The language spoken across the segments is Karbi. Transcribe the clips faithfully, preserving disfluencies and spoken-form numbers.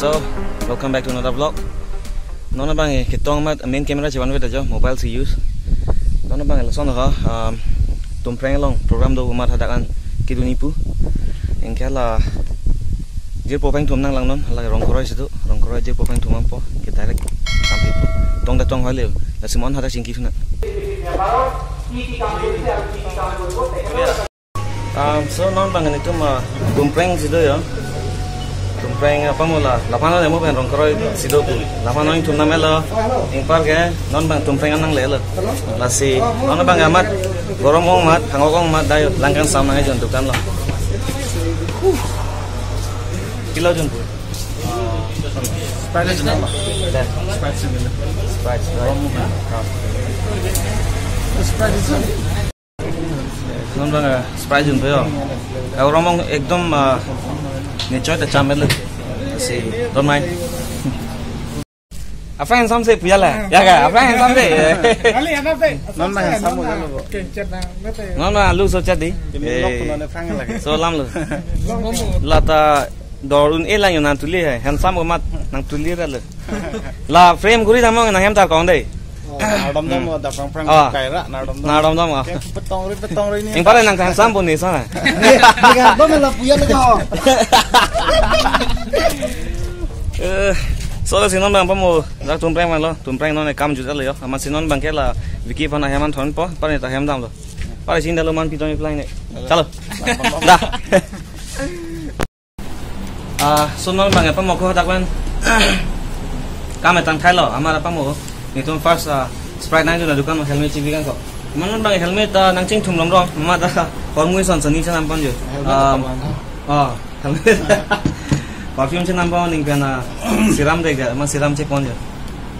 So, welcome back to another vlog. Non abang ketong amat main camera chevan veda jo, mobile si use. Non abang lason ha, um, Tumpreng along program do amat hadak an kedun-i pu. Anke la jirpo pen thum nanglang non, la Rongkoroi si do, Rongkoroi jirpo pen thum nangpo, ke direct sampai pu. Tong da tong hale, lasi mo-an hadak chingki thuna. Um, so non abang netum, ah, Tumpreng si do ya. Tumpreng apa mula? Lapan lo mo pen Rongkoroi si do pu. Lapan lo ingthum nam elo. Ingpar ke non abang Tumpreng an nanglelo. Lasi non abang amat gorom ong amat, hangok ong amat, dai lang kangsam nang-ejon dukan lo. Pilo jun pu? Sprite. Sprite. Sprite. Sprite. Non abang, ah, Sprite jun pu yo. Gorom ong ekdom, ah, ne choi ta cham elo. Si, don't mind. Apa handsome si pu ya la? Ya ka, apa handsome si? Kali anak deh. Non abang handsome mo lo. Oke, chat na, nate. Non abang lu so chat di. Kami vlog ko nane phang lagi. So lam lo. Lata dor un-e lang yo nang tuli hai. Handsome ko amat nang tuli ra lo. La frame kuri damong nang hem tar kong dei. Nardom dom da prang prang Ah. Kaira, nardom dom. Nardom dom, ah. Petong ri, petong ri ni. Ingpar nang handsome pu ni sa. Ni, ni nardom la pu ya lo jo. Eh, so lasi non abang pamo, dak Tumpreng man lo, Tumpreng non kam jutlo yo. Amat si non abang ke la Vicky aphan ahem an thonpo, pare ta hem damlo. Pare chinidalo man pitong i plane. Chalo. Da. Ah, so non abang pamo ko hadak pen kam etang thailo, amat pamo. Netum first, ah, Sprite nangjo la dukan ma helmet chibi kan ko. Mane non abang helmet, ah, nangchingthum rom rom, amat, ah, hormui son soni chenam ponjo. Helmet Ah, apa, ah? Oh, helmet. Perfume chenam pon ning pen, ah, serum dei ga, ma serum cheponjo.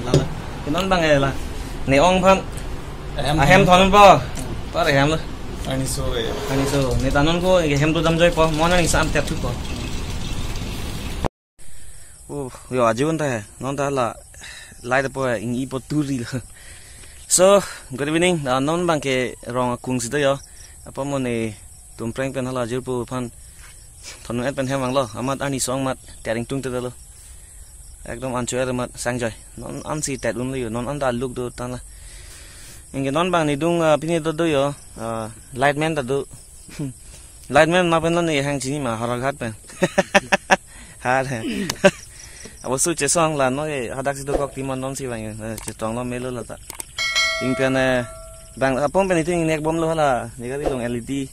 Lalo. Non abang la. Ne ong aphan. Ahem Ahem thon. Thon po. Pare ahem lo. Arniso re. Arniso. Ne ta non ko ahem do damjoi po. Mo nangning sam tep thu po. Oh, yo, aji un ta he. Non ta la light po, ing-i po turi lo. So, good evening. Ah, non abang ke Rong Akung si do yo. Apa mo ne Tumpreng pen hala jirpo aphan thon-et pen hem vanglo. Amat arni song amat tering tung te lo. Ekdom ancho er amat sangjoi. Non an si tet un lo yo. Non an ta look do tan la. Anke non abang nedung, ah, pine do do yo. Ah, lightman ta do. Lightman ma pen lo ne hang chini ma Howraghat pen. Har he. Abo su chesong la no e hadak si dokok ti ma non si vang e. Eh, chetong lo melo la ta. Ingpen, eh, bang apong pen itin nek bom lo hala. Ne gari along L E D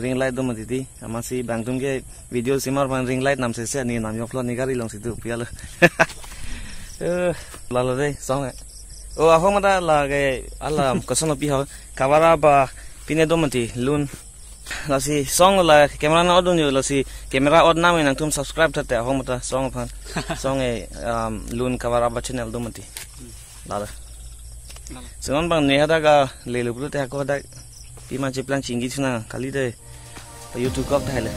ring light do mati ti. Amat si bang atum ke video simar bang ring light nam sese ne nam yo phlot ne gari along si do pu ya lo. Eh, lalo dei song e. Oh, ahok mata la ke alam koson pi ho. Kavara ba pine do mati lun. Lasi song la camera na odun yo, lasi camera od nam nangtum subscribe thate ahok mata song aphan. Song e, um, lun Kavara ba channel do mati. Lalo. So non abang ne hadak le lo pulote hako hadak pima cheplang chingki chuna kali dei YouTube kok thai le.